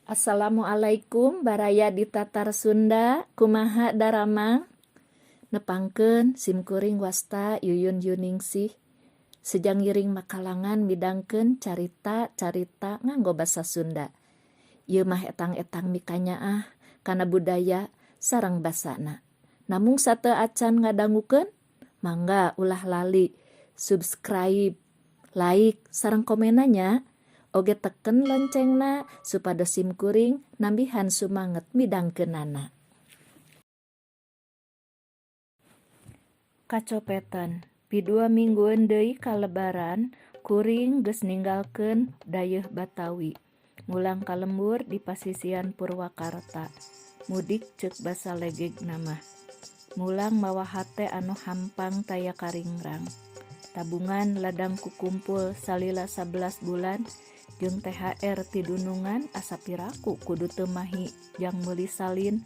Assalamualaikum baraya di Tatar Sunda kumaha daramang nepangkeun simkuring wasta Yuyun Yuningsih sejang ngiring makalangan midangkeun carita-carita nganggo basa Sunda. Ieu mah etang-etang mikanyaah kana budaya sareng basana. Namung sateu acan ngadangukeun mangga ulah lali subscribe, like sareng komenna nya. Oge teken loncengna supados simkuring nambihan sumanget midangkeunana. Kacopetan, pidua minggueun deui ka lebaran kuring geus ninggalkeun dayeuh Batawi, ngulang ka lembur di pasisian Purwakarta. Mudik ceuk basa legegna mah. Mulang mawa hate anu hampang taya karingrang. Tabungan ladang kukumpul salila 11 bulan jeung THR ti dunungan asa piraku kudu teu mahi jang meuli salin,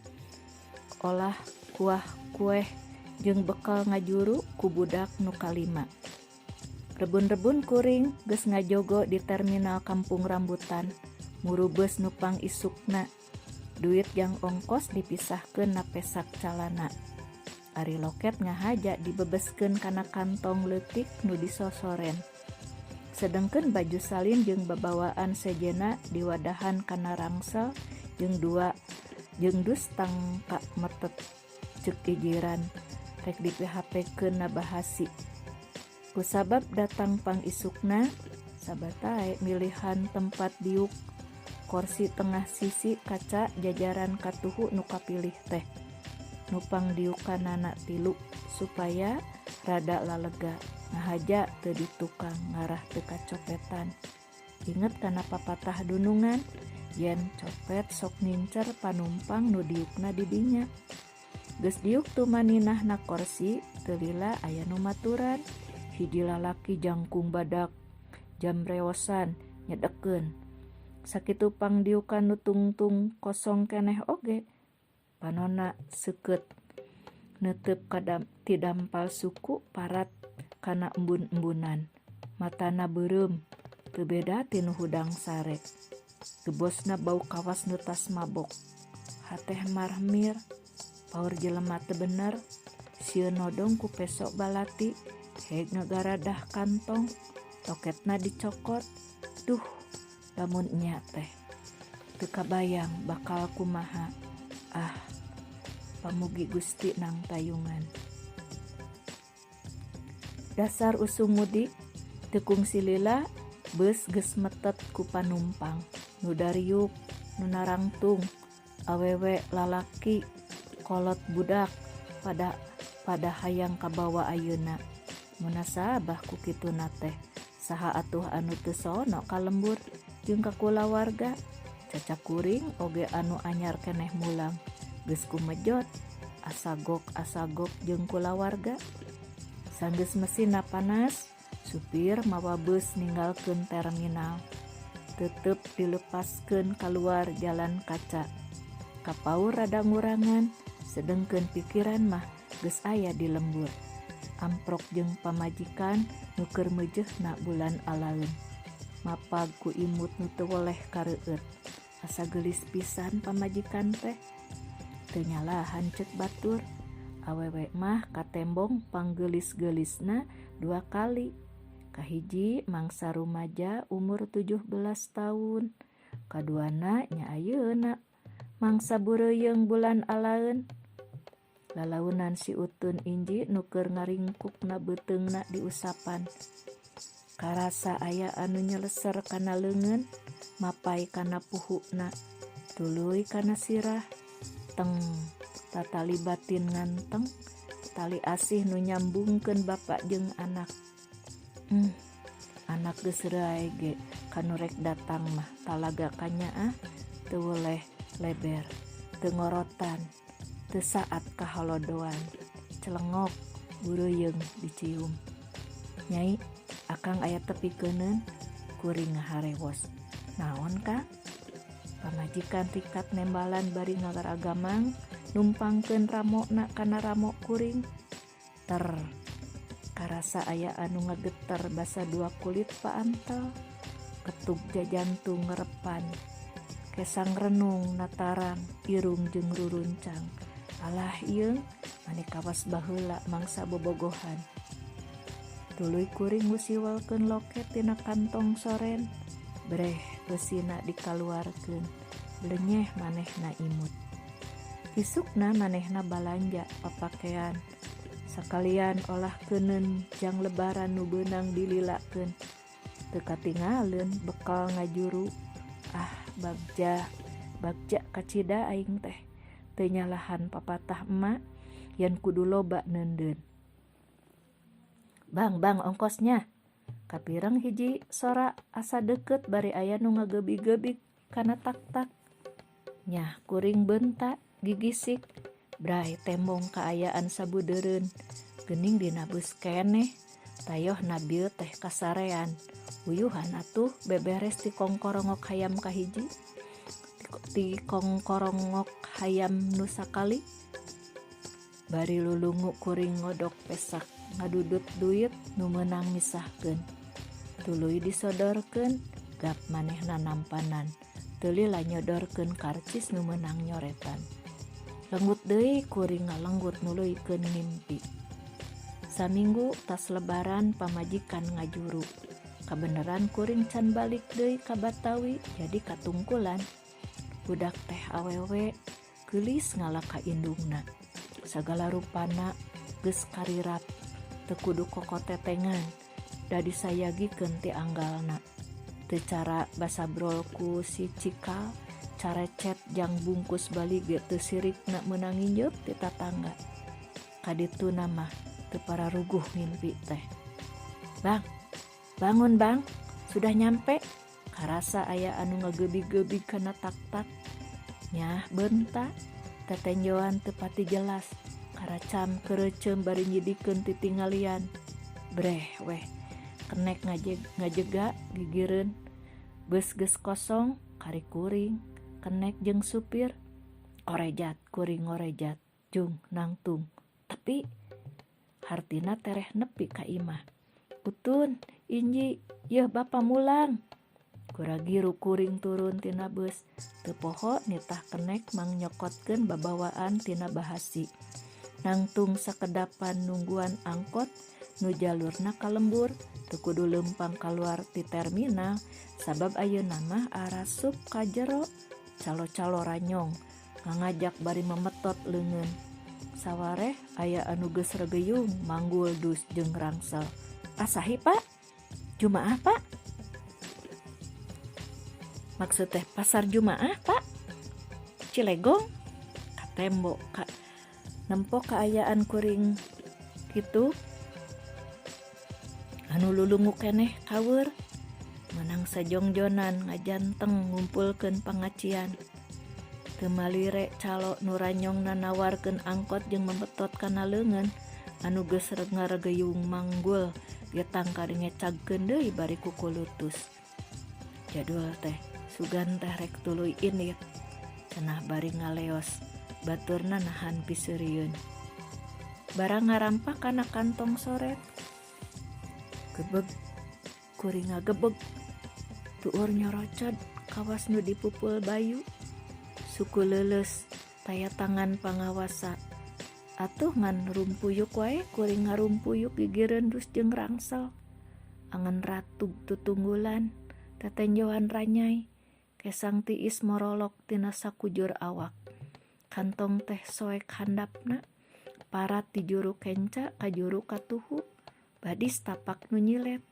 olah kuah kueh jeung bekal ngajuru ku budak nu kalima. Rebun-rebun kuring geus ngajogo di terminal Kampung Rambutan, muru beus nu pang isukna. Duit jang ongkos dipisahkeun na pesak calana. Ari loket ngahaja dibebeskeun kana kantong leutik nu disosoren. Sedengkeun baju salin jeung babawaan sejenna diwadahan kana rangsel jeung dua jeung dus tangka metet ceuk ijiran rek dipihapekeun na bahasi. Kusabab datang pang isukna, sabatae milihan tempat diuk korsi tengah sisi kaca jajaran katuhu nu kapilih teh. Nupang diukanana tilu supaya rada lalega ngahaja teu di tukang ngarah teu kacopetan. Inget kana papatah dunungan yen copet sok ngincer panumpang nu diukna di dinya. Geus diuk tumaninah na korsi teu lila aya nu maturan. Hiji lalaki jangkung badak jamrewosan nyedekeun. Sakitu pangdiukan nu tungtung kosong keneh oge. Panonna seukeut neuteup ti dampal suku parat kana embun-embunan. Matana beureum teu beda ti nu hudang sare. Gebosna bau kawas nu tas mabok. Hateh marmir, paur jelema teu bener, sieun nodong ku peso balati, heg ngagaradah kantong, toketna dicokot. Duh, lamun nya teh teu kabayang bakal kumaha. Ah, pamugi Gusti nang tayungan. Dasar usum mudik, teu kungsi lila beus geus metet ku panumpang. Nu dariuk, nu narangtung, awewe lalaki, kolot budak, pada pada hayang kabawa ayeuna. Munasabah ku kituna teh, saha atuh anu teu sono ka lembur jeung ka kulawarga. Caca kuring oge anu anyar keneh mulang geus kumejot asagok asagok jeung kulawarga. Sanggeus mesinna panas, supir mawa beus ninggalkeun terminal. Tetep dilepaskeun kaluar jalan kaca. Kapaur rada ngurangan, sedengkeun pikiran mah geus aya di lembur. Amprok jeung pamajikan nu keur meujeuhna bulan alaeun. Mapag ku imut nu teu weleh kareueut. Asa geulis pisan pamajikan teh. Teu nyalahan ceuk batur. Awewe mah katembong panggeulis-geulisna dua kali. Kahiji mangsa rumaja umur 17 tahun. Kaduana nya ayeuna mangsa bureuyeung bulan alaeun. Lalaunan si Utun Inji nu keur ngaringkukna beuteungna diusapan. Karasa aya anu nyeleser kana leungeun, mapai kana puhuna, tuluy kana sirah. Teng, tatali batin nganteng, tali asih nu nyambungkeun bapa jeung anak. Anak geus reuay ge kanu rek datang mah talaga kanyaah teu weleh leber, teu ngorotan, teu saat kaholodoan. Celengok bureuyeung dicium. Nyai, akang aya tepikeuneun, kuring ngaharewos. Naon, Kang? Pamajikan rikat nembalan bari ngagaragamang numpangkeun ramona kana ramo kuring. Ter karasa aya anu ngageter basa dua kulit paantel. Ketug jajantung ngerepan. Kesang renung natarang irung jeung ruruncang. Alah ieung mani kawas baheula mangsa bobogohan. Tuluy kuring ngusiwelkeun loket tina kantong soren. Breh eusina dikaluarkeun. Blenyeh manehna imut. Isukna manehna balanja papakean. Sakalian olah keuneun jang lebaran nu beunang dililakeun. Teu katingaleun bekal ngajuru. Ah bagja, bagja kacida aing teh. Teu nyalahan papatah emak yen kudu loba neundeun. Bang, bang ongkosnya. Kapireng hiji sora asa deukeut bari aya nu ngagebig-gebig kana tak-tak. Nyah kuring beunta gigisik. Bray tembong kaayaan sabudeureun. Geuning dina beus keneh. Tayoh nabieu teh kasarean. Uyuhan atuh beberes ti kongkorongok hayam kahiji. Ti kongkorongok hayam nu sakali. Bari lulungu kuring ngodok pesak ngadudut duit nu meunang misahkeun. Tuluy disodorkeun gap manehna nampanan. Teu lila nyodorkeun karcis nu meunang nyoretan. Lenggut deui kuring ngalenggut nuluykeun ngimpi. Saminggu tas lebaran pamajikan ngajuru. Kabeneran kuring can balik deui ka Batawi jadi katungkulan. Budak teh awewe geulis ngala ka indungna. Sagala rupana geus karirap teu kudu kokotetengan da disayagikeun ti anggalna. Teu cara basabrol ku si cikal carecet jang bungkus bali ge teu sirikna meunang nginjeup ti tatangga. Kadituna mah teu pararuguh mimpi teh. Bang, bangun bang, sudah nyampe. Karasa aya anu ngagebig-gebig kana tak-tak. Nyah beunta, tetenjoan teu pati jelas. Karacam kereuceum bari nyidikeun titingalian. Breh weh, kenek ngajega gigireun. Beus geus kosong, kari kuring, kenek jeung supir. Orejat kuring ngorejat, jung nangtung. Tapi hartina tereh nepi ka imah. Utun, inji, yeuh bapa mulang. Kuragiru kuring turun tina beus. Teu poho nitah kenek mang nyokotkeun babawaan tina bahasi. Nangtung sakedapan nungguan angkot nu jalurna ka lembur, teu kudu leumpang kaluar ti terminal sabab ayeuna mah arasup ka jero. Calo-calo ranyong ngangajak bari memetot leungeun. Sawareh aya anu geus regeyung manggul dus jeung rangsel. Asahi Pak? Jumaah Pak? Maksud teh pasar Jumaah Pak? Cilegong? Ka tembok ka nempo kaayaan kuring kitu anu lulungu keneh kaweur menang sajongjonan ngajanteng ngumpulkeun pangacian. Teu malire calo nu ranyongna nawarkeun angkot jeung memetot kana leungeun anu geus ngaregeyung manggul ge tangkar ngecagkeun deui bari kukulutus. Jadul teh sugan teh rek tuluy indit cenah bari ngaleos baturna nahan piseurieun. Barang ngarampak kana kantong soret. Gebeg kuring ngagebeg tuur nyorocod kawas nu dipupul bayu. Suku leuleus taya tangan pangawasa. Atuh ngan rumpuyuk wae kuring ngarumpuyuk gigireun dus jeung rangsel. Angen ratug tutunggulan tetenjoan ranyai kesang tiis morolok tina sakujur awak. Kantong teh soek handapna parat ti juru kenca ka juru katuhu. Badis tapak nu nyilet.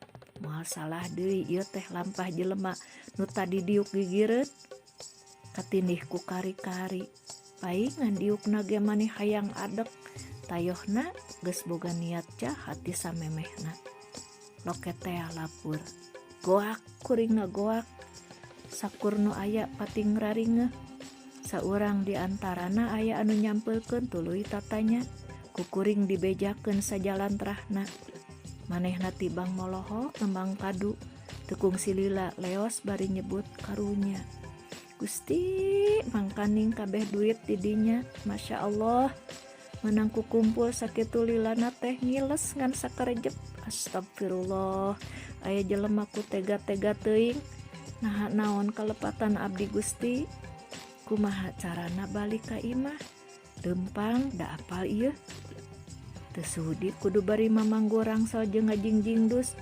Moal salah deui ieu teh lampah jelema nu tadi diuk gigireun. Katindih ku kari-kari. Paingan diukna ge maneh hayang adek. Tayohna geus boga niat jahat ti samemehna. Loket teh lapur. Goak kuring ngagoak. Sakur nu aya pating raringeuh. Saurang di antarana aya anu nyampeulkeun tuluy tatanya. Ku kuring dibejakeun sajalantrahna. Manehna tibang molohok ngembang kadu. Teu kungsi lila leos bari nyebut karunya. Gusti mangkaning kabeh duit di dinya. Masya Allah. Menang ku kumpul sakitu lilana teh ngiles ngan sakerejep. Astagfirullah. Aya jelema ku tega-tega teuing. Naha naon kalepatan abdi Gusti? Kumaha carana balik ka imah? Leumpang da apal ieu. Teu sudi kudu bari mamanggo rangsel jeung ngajingjing dus.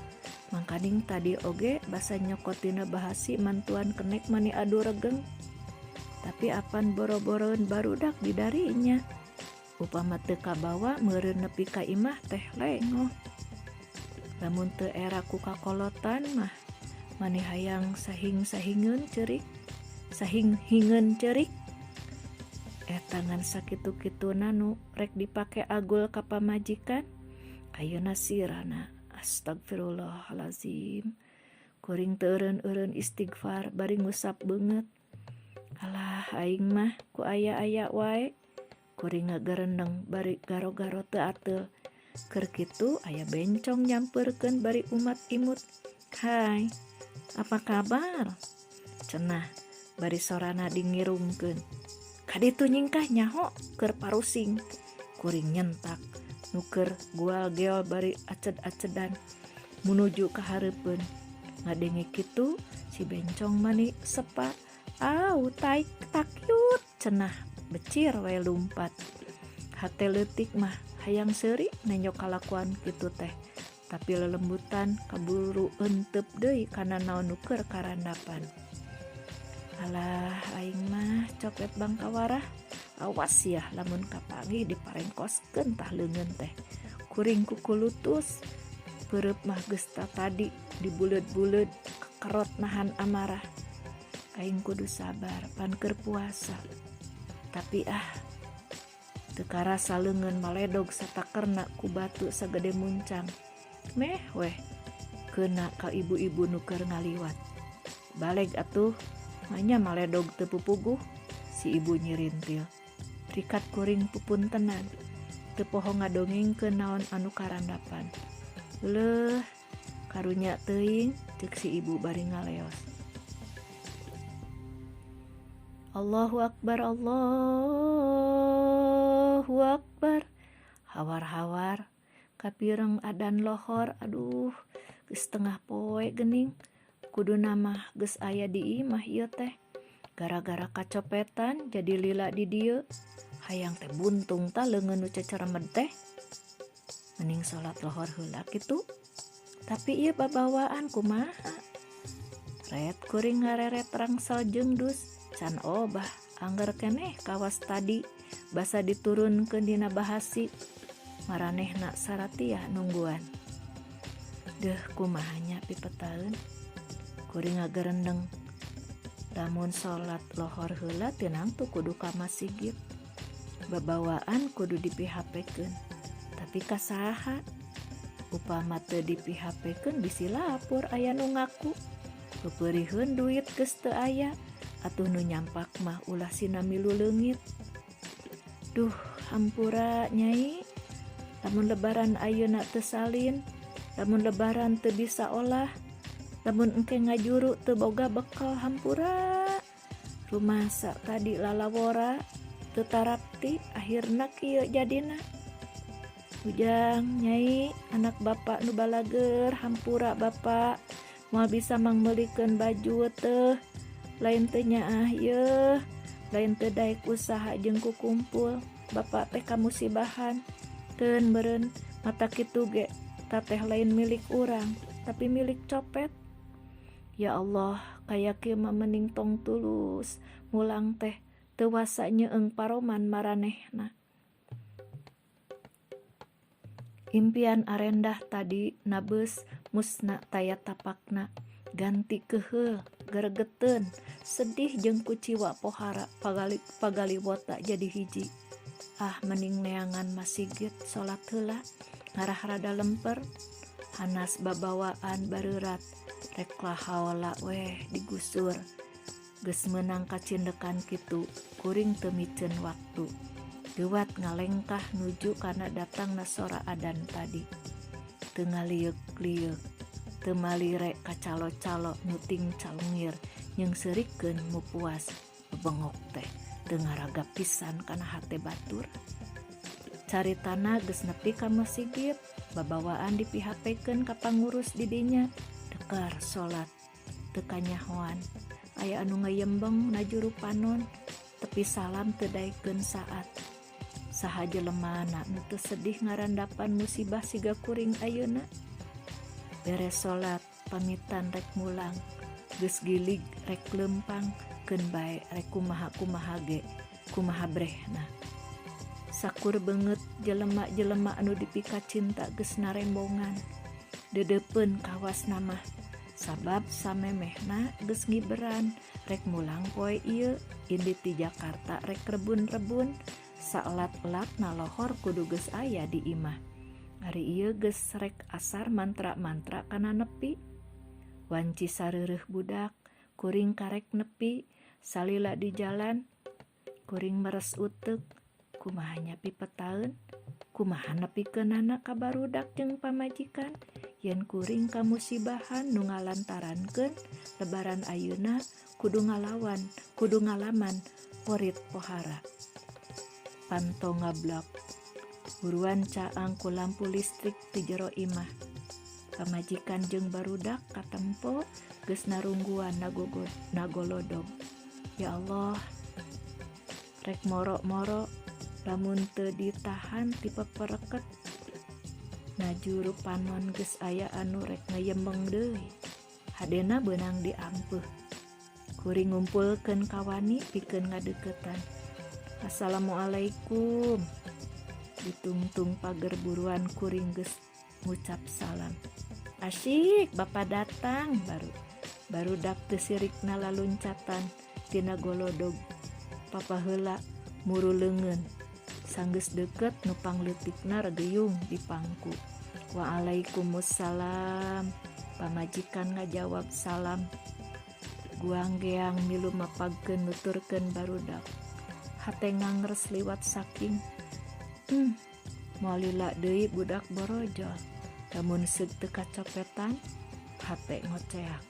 Mangkaning tadi oge basa nyokot tina bahasi mantuan kenek mani adu regeng. Tapi apan boro-boroeun barudak di darinya. Upama teu kabawa meureun nepi ka imah teh lengoh. Lamun teu era ku kakolotan mah mani hayang sahing-sahingeun ceurik, sahing-hingeun ceurik. Eta ngan sakitu-kituna nu rek dipake agul ka pamajikan. Ayeuna sirana. Astagfirullahalazim. Kuring teu eureun-eureun istighfar bari ngusap beungeut. Alah aing mah ku aya-aya wae. Kuring ngagerendeng bari garo-garo teu ateul. Keur kitu aya bencong nyampeurkeun bari umat imut. "Hai, apa kabar?" cenah bari sorana dingirungkeun. "Kaditu nyingkah nyaho keur parusing." Kuring nyentak nu keur gual geol bari aced-acedan munuju ka hareupeun. Ngadenge kitu si bencong mani sepa. "Au taik takyut," cenah becir we lumpat. Hate leutik mah hayang seuri nenjo kalakuan kitu teh. Tapi lelembutan kaburu euteup deui kana naon nu keur karandapan. Alah aing mah copet bangkawarah. Awas yah lamun kapanggih diparengkoskeun tah leungeun teh. Kuring kukulutus. Peureub mah geus tatadi dibuleud-buleud kekerot nahan amarah. Aing kudu sabar pan keur puasa. Tapi ah teu karasa leungeun maledog satakerna ku batu sagede muncang. Meh weh keuna ka ibu-ibu nu keur ngaliwat. "Baleg atuh, manya maledog teu pupuguh," si ibu nyirintil. Rikat kuring pupuntenan. Teu poho ngadongengkeun naon anu karandapan. "Leuh, karunya teuing," ceuk si ibu bari ngaleos. Allahu akbar, Allahu akbar. Hawar-hawar kapireng adan lohor. Aduh, geus tengah poe geuning. Kuduna mah geus aya di imah ieu teh. Gara-gara kacopetan jadi lila di dieu. Hayang teh buntung tah leungeun nu ceceremed teh. Mending salat lohor heula kitu. Tapi ieu babawaan kumaha? Ret kuring ngareret rangsel jeung dus. Can obah angger keneh kawas tadi basa diturunkeun dina bahasi. Maranehna saratiah nungguan. Deuh, kumaha nya pipetaeun? Kuring ngagerendeng. Lamun salat lohor heula teu nangtu kudu ka masigit. Babawaan kudu di-PHP-keun. Tapi ka saha? Upama teu di-PHP-keun bisi lapor aya nu ngaku. Peupeuriheun duit geus teu aya. Atuh nu nyampak mah ulah sina milu leungit. Duh, hampura Nyai. Lamun lebaran ayeuna teu salin, lamun lebaran teu bisa olah, lamun engke ngajuru teu boga bekal, hampura. Rumasa tadi lalawora teu tarapti akhirna kieu jadina. Ujang, Nyai, anak bapak nu balager, hampura bapak. Moal bisa mangmeulikeun baju teh. Lain teu nyaah yeuh, lain teu daek usaha jeung kukumpul. Bapak teh kamusibahan. Keun meureun mata kitu ge tateh lain milik urang, tapi milik copet. Ya Allah, kaya kieu mah mending tong tulus mulang teh, teu wasa nyeung paroman maranehna. Impian arendah tadi nabeus musna taya tapakna, ganti keuheul, geregeteun, sedih jeung kuciwa pohara pagaliwota jadi hiji. Ah, mending neangan masigit salat heula ngarah rada lemper. Hanas babawaan bareurat rek lahaola weh digusur. Geus meunang kacindekan kitu kuring teu miceun waktu. Geuwat ngalengkah nuju kana datangna sora adan tadi. Teu ngalieuk-lieuk, teu malire ka calo-calo nu ting calengir nyeungseurikeun mupuas. Bebengok teh teu ngaragap pisan kana hate batur. Caritana geus nepi ka masigit, babawaan di-PHP-keun ka pangurus di dinya, dekar salat. Teu kanyahoan. Aya anu ngayembeng na juru panon, tepi salam teu daekeun saat. Saha jelemana nu teu sedih ngarandapan musibah siga kuring ayeuna? Beres salat, pamitan rek mulang. Geus gilig rek leumpang, keun bae rek kumaha-kumaha ge, kumaha brehna. Sakur beungeut jelema-jelema anu dipikacinta geus narembongan. Deudeupeun kawasna mah, sabab samemehna geus ngiberan rek mulang poe ieu indit ti Jakarta rek rebun-rebun, saelat-elatna lohor kudu geus aya di imah. Ari ieu geus rek asar mantra-mantra kana nepi. Wanci sareureuh budak, kuring karek nepi, salila di jalan, kuring meres uteuk, kumaha nya pipetaeun, kumaha nepikeunana ka barudak jeung pamajikan, yen kuring kamusibahan nu ngalantarankeun lebaran ayeuna kudu ngalawan, kudu ngalaman porit pohara. Panto ngablak, buruan caang ku lampu listrik ti jero imah. Pamajikan jeung barudak katempo geus narungguan nagolodog. Ya Allah, rek moro-moro lamun teu ditahan ti pepereket. Na juru panon geus aya anu rek ngayembeng deui. Hadena beunang diampeuh. Kuring ngumpulkeun kawani pikeun ngadeuketan. Assalamualaikum. Ditungtung pager buruan kuring geus ngucap salam. Asyik, bapak datang baru. Barudak teu sirikna laluncatan tina golodog. Papa heula muru leungeun. Sanggeus deukeut nu pangleutikna regeyung di pangku. Waalaikumsalam. Pamajikan ngajawab salam. Guanggeang milu mapagkeun nuturkeun barudak. Hate ngangres liwat saking. Moal lila deui budak borojol. Lamun seug teu kacopetan, hate ngoceak.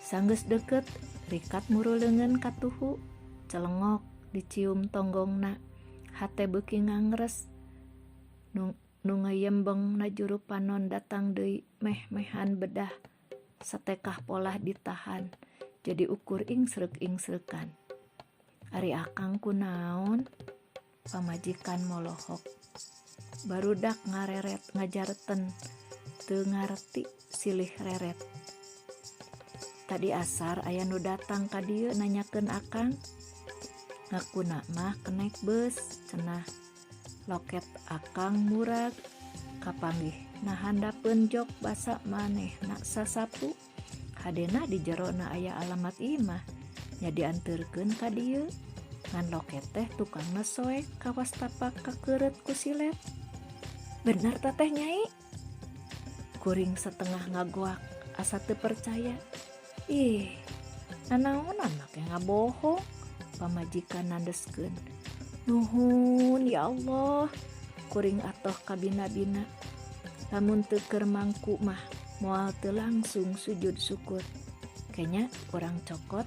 Sanggeus deukeut, rikat muru leungeun katuhu, celengok dicium tonggongna. Hate beuki ngangres. Nu ngayembeng na juru panon datang deui meh-mehan bedah. Satekah polah ditahan, jadi ukur ingsreuk-ingsreukan. Ari akang kunaon? Pamajikan molohok. Barudak ngareret ngajarten, teu ngarti silih reret. Tadi asar aya nu datang ka dieu nanyakeun akang. Ngakuna mah kenek beus cenah. Loket akang murag kapanggih na handapeun jok basa manehna sasapu. Hadena di jerona aya alamat imah nya dianterkeun ka dieu. Ngan loket teh tukangna soek kawas tapak kakeureut ku silet. Bener teteh nyai? Kuring setengah ngagoak asa teu percaya. Ih, nanaonan make ngabohong. Pamajikan nandeskeun. Nuhun ya Allah. Kuring atoh kabina-bina. Lamun teu keur mangku mah moal teu langsung sujud syukur. Kenya urang cokot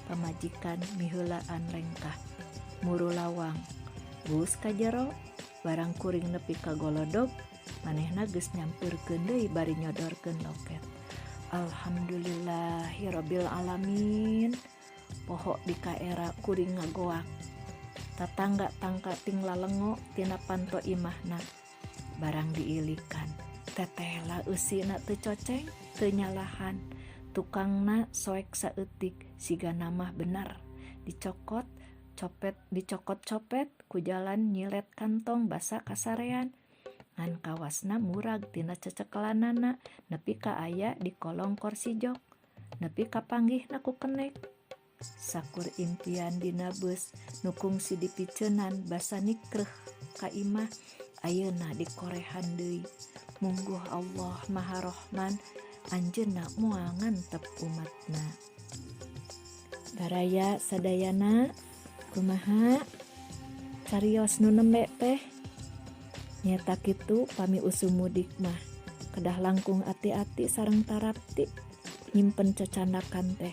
pamajikan miheulaan lengkah. Muru lawang. Geus ka jero, barang kuring nepi ka golodog, manehna geus nyampeurkeun deui bari nyodorkeun loket. Alhamdulillahirabbil alamin. Poho di kaera kuring ngagoak. Tatangga tangka ting lalengo tina panto imahna. Barang diilikan. Tetehla eusina teu coceng, teu nyalahan. Tukangna soek saeutik siga namah bener. Dicokot, copet, dicokot-copet ku jalan nyilet kantong basa kasarean. Ngan kawasna murag tina cecekelanana nepi ka aya di kolong kursi jok. Nepi kapanggihna ku kenek. Sakur impian dina beus nu kungsi dipiceunan basa nikreuh ka imah ayeuna dikorehan deui. Mungguh Allah Maha Rahman, anjeunna moal ngantep umatna. Baraya sadayana kumaha carios nu nembe teh? Nyata kitu pami usum mudik mah kedah langkung ati-ati sareng tarapti nyimpen cecanakan teh.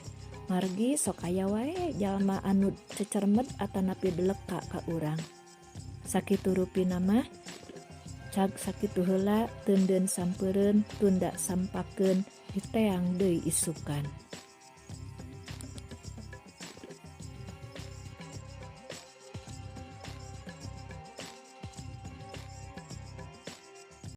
Margi sok aya wae jalma anu cecermed atanapi deleka ka urang. Sakitu rupina mah cag sakitu heula teundeun sampeureun tunda sampakeun. Diteang deui isukan.